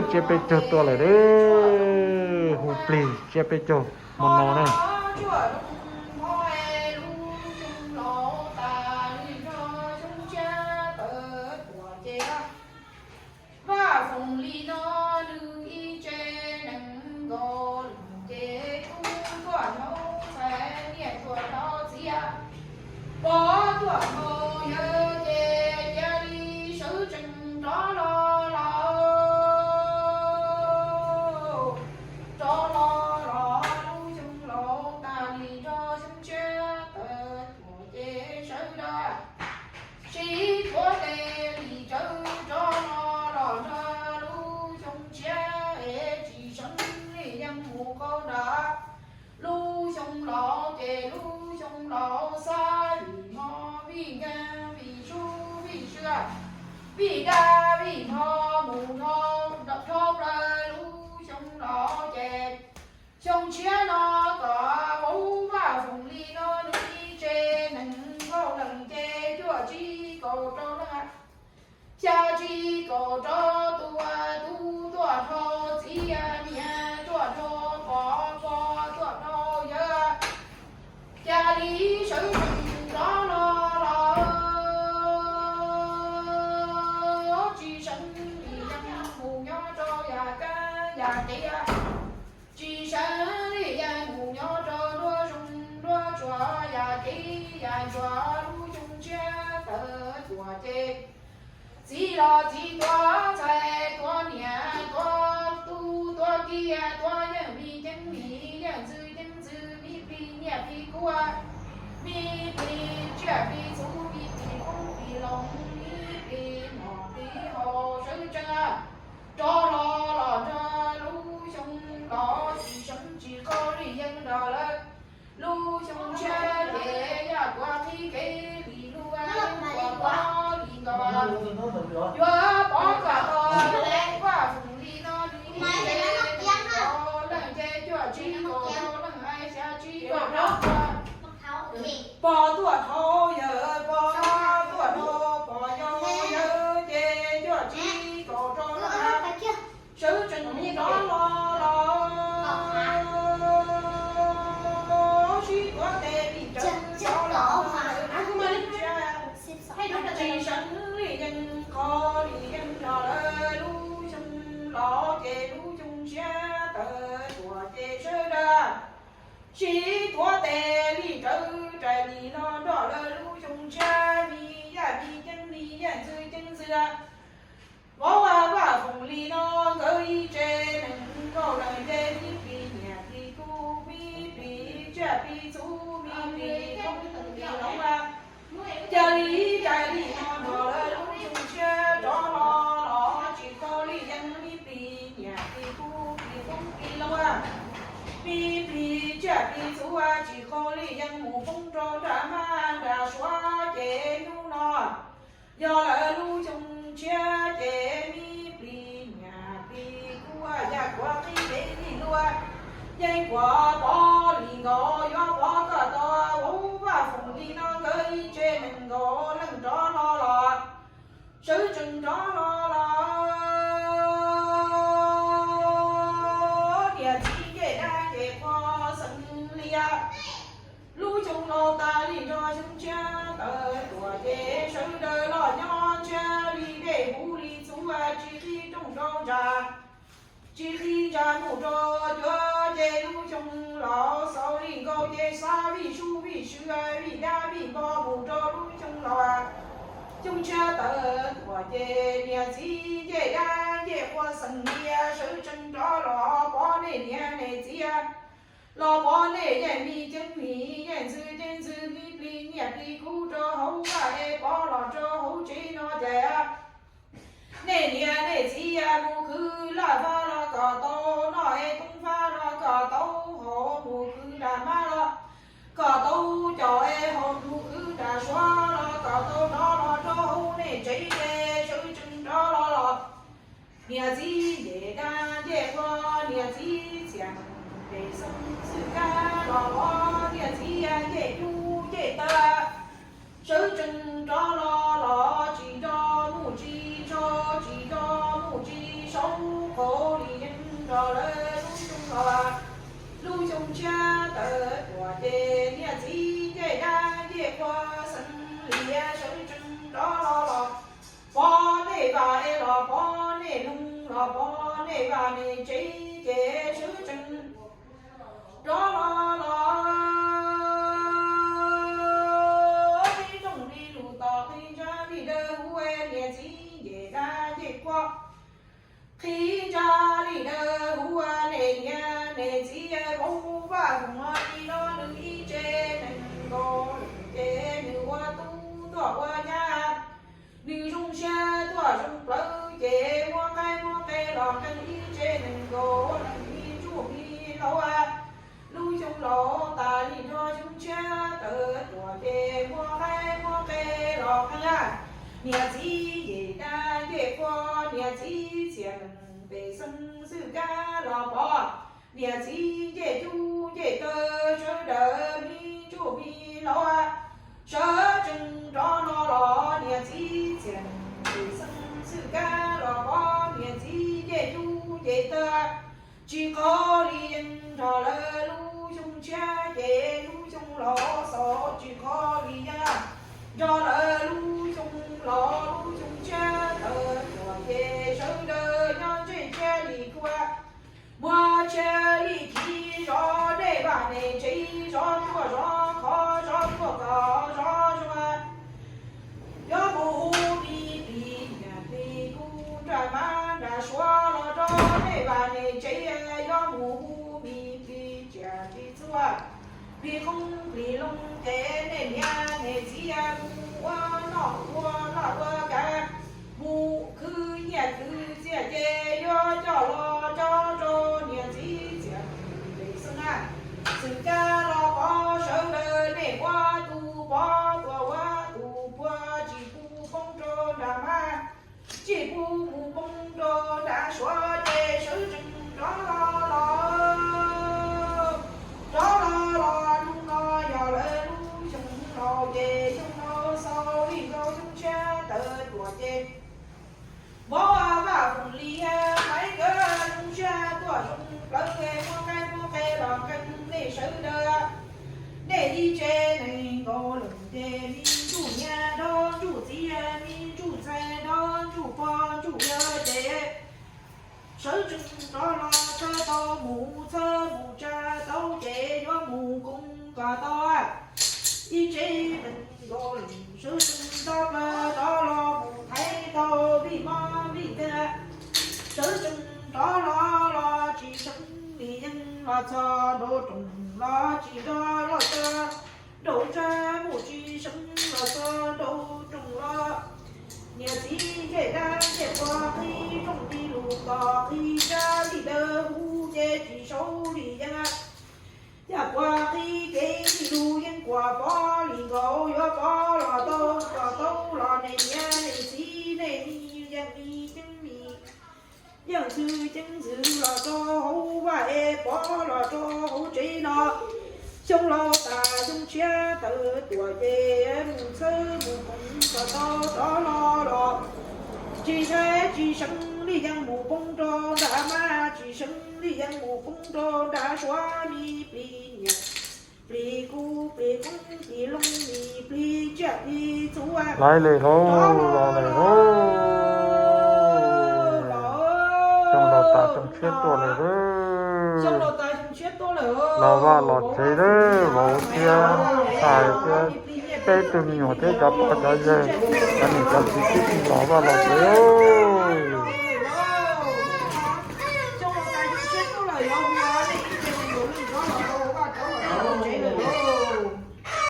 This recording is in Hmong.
Tsiab peb caug tuaj lawm, hu plig tsiab peb caug hmo no na. Vaj Foom li no nws ib tse nees nkaum leej ces tub tuaj dhau ntxhais, niam tuaj dhau txiv, pog tuaj dhau yawg ces cia li sawv tsees rov los lawm. Rov los los lub xyoo laus tas li nrog xyoo tshiab tawm tuaj ces sawv daws sib tuav tes li tsawv rov los los nrog lub xyoo tshiab es tsis seev li yeej mus qau nram. Lub xyoo laus ces lub xyoo laus xab vij hmo vij nkeeg vij sub vij sw vij dab vij hmo mus dhau plaws lub xyoo laus ces xyoo tshiab no kom vauv Vaj Foom li no nws ib tse nees nkaum leej ces cuaj tsib kaum rau leej, xya tsib kaum rau tus, tub tuaj dhau txiv, niam tuaj dhau pog, pog tuaj dhau yawg, cia li sawv tsees rov los lawm. Tsis seev li yeej mus nyob rau yam kab yam qias, tsis seev li yeej mus nyob rau nruab zoov nruab tsuas yam kev yam ntsuag lub xyoo tshiab tawm tuaj ces txiv los txiv tuav ntxhais tuav niam tuav tub tuav kiag tuav yeej vij ceeb vij yeej ntxwg ceeb ntxwg, me plig niam plig kub, me plig tsiaj plig txhu, me plig qoob plig loo, me plig noj plig haus sawv tsees rov los los nrog lub xyoo los tsis seev tsis qau li yeej nrog lawm. Lub xyoo tshiab ces yaj kuav qhib kev li lub, kuav pov li nkaus, yuav pov kom tau Vaj Foom li no li, leej ces cuaj tsib kaum rau leej, xya tsib kaum rau, pog tuaj dhau yawg, pog tuaj dhau pog, yau yawg ces cuaj tsib kaum rau leej, sawv tsees rov los los sib tuav tes li tsawv rov los, tsis seev li yeej qau li yeej nrog lawm. Lub xyoo laus ces lub xyoo tshiab tawm tuaj ces sawv daws sib tuav tes li tsawv rais li no nrog lawm. Lub xyoo tshiab me yaj me ceeb me yaj ntxwg ceeb ntxwg, vauv Vaj Foom li no nkawd ib tse nees nkaum leej ces me plig niam plig kub, me plig tsiaj plig txhu, me plig qoob plig loo, cia li rais li no nrog lawm. Lub xyoo tshiab rov los los tsis qau li yeej, me plig niam plig kub plig qoob plig loo, me plig tsiaj plig txhu tsis qau li yeej mus poob rau nram mab nram suav ces hnub no yog lawm. Lub xyoo tshiab ces me plig niam plig kub yaj kuav qhib kev li lub, yeej kuav pov li nkaus, yuav pov kom tau vauv Vaj Foom li no nkawd ib tse nees nkaum leej rov los los sawv tsees rov los los niam txiv ncej dab ncej qhua xeem li. Lub xyoo laus tas li nrog xyoo tshiab tawm tuaj ces sawv daws los nyob ntshiab li dej huv li txhuv, tsis qhib rooj rau ntsa, tsis qhib ntsa mus rau cuav ces lub xyoo laus xaus li nkaus ces xav vij sub vij sw, vij dab vij npog mus rau lub xyoo laus. Xyoo tshiab tawm tuaj ces niam txiv ncej dab ncej qhua xeem li, sawv tsees rov los pov nej niam nej txiv, los pov nej yeej me ceeb me yeej ntxwg ceeb ntxwg, me plig niam plig kub rau hauv vaj es pov los rau hauv tsev no ces nej niam nej txiv mus khwv laj fab los kom tau noj es tooj fab los kom tau haus, mus khwv nram mab los kom tau caum es haus, mus khwv nram suav los kom tau nrov los rau hauv nej tsev es sawv tsees rov los los niam txiv ncej dab ncej qhua, niam txiv txiaj npej xeeb xwm kab los pov niam txiv ncej cub ncej taw, sawv tsees rov los los tsis nco mus tsis tshau, tsis nco mus tsis saum qaum Ces niam txiv ncej dab ncej qhua xeev Lis sawv tsees rov los los pov nej vaj es los pov nej loog los pov nej vaj nej tsev ces sawv tsees rov los los qhib rooj li lus tos qhib ntsab li dawb huv niam txiv ncej dab ncej qhua. Qhib ntsab li dawb huv nej niam nej txiv vauv Vaj Foom li no nws ib tse nees nkaum leej ces nws ua tub tuaj ua nyab, nws zoo siab tuaj zoo plawv ces muab qaib muab qe los qee ib tse nees nkaum leej me ntsuj me hlauv. Lub xyoo laus tas li nrho xyoo tshiab tawm tuaj ces muab qaib muab qe los qee. Niam txiv ncej dab ncej qhua, niam txiv txhiaj leej pej xeem xwb kab los pov, niam txiv ncej cub ncej taw sawv daws me ntsuj me hlauv sawv tsees rov los los niam txiv txhiaj leej pej xeem xwb kab los pov, niam txiv ncej cub ncej taw tsis qhov li yeej nrog lawv lub xyoo tshiab ces lub xyoo laus xaus tsis qhov li yeej nrog lawv lub xyoo laus lub xyoo tshiab tawm tuaj ces sawv daws nyob ntsej tshiab li kua, muab tshiab li ci zov dej vaj nej tsev zov tuaj zov qhov zov tuaj kom zov zua. Yuav mus hu mi plis nyiam plis kuv nram mab nram suav los rau nej vaj nej tsev, yuav mus hu mi plis tsiaj plis txhu, plis qoob plis loo ces nej niam nej txiv mus ua noj ua laj ua kav, mus khwv nyiaj khwv txiaj ces yuav coj los tso rau niam txiv txiaj pej xeem xwb kab los pov sawv daws nej ua tus pov tuaj ua tus puag tsis pub poob rau nram mab, tsis pub mus poob rau nram suav ces sawv tsees rov los los rov los los hnub no yog lawv lub xyoo laus ces xyoo laus xaus li nkaus xyoo tshiab tawm tuaj ces vauv Vaj Foom li Maiv nkawd zoo siab tuaj zoo plawv muab qaib muab qe los qee nej sawv daws. Nej ib tse nees nkaum leej ces me ntsuj niam nrog ntsuj txiv, me ntsuj ntxhais nrog ntsuj pog ntsuj yawg ces sawv tsees rov los txhawb tau mus txhawb mus tsa tau ces yuav mus koom kom tau. Ib tse nees nkaum leej sawv tsees rov los rov los mus thaiv tau vij mab vij tag. Sawv tsees rov los los tsis seev li yeej los txog nraum rooj los tsis nrog los txog nraum ntsag, mus tsis seev los txog nraum rooj los. Niam txiv ncej dab ncej qhua qhib rooj li lus tos qhib ntsab li dawb huv ces tsis sau li yeej. Yaj kuas qhib kev li lus yeej kuas pov li nkaus yuav pov los tau los tau los nej niam nej txiv nej mi yeej mi ceeb mi yeej ntxwv ceeb ntxwv los rau hauv vaj es pov los rau hauv tsev no. Xyoo laus tas xyoo tshiab tawm tuaj ces mus txhawb mus koom kom tau rov los los tsis ntshai tsis seev li yeej mus poob rau nram mab, tsis seev li yeej mus poob rau nram suav, mi plis nyiam plis kuv plis qoob plis loo mi plis tsiaj plis txhu. Lais li hauv los li hauv. Xyoo laus tas xyoo tshiab tuaj lawm. Los vaj los tsev lawm, vauv thiab ntxhais thiab peb tug me nyuam thiab cov pog cov yawg, cov niam cov txiv tib si los vaj los tsev.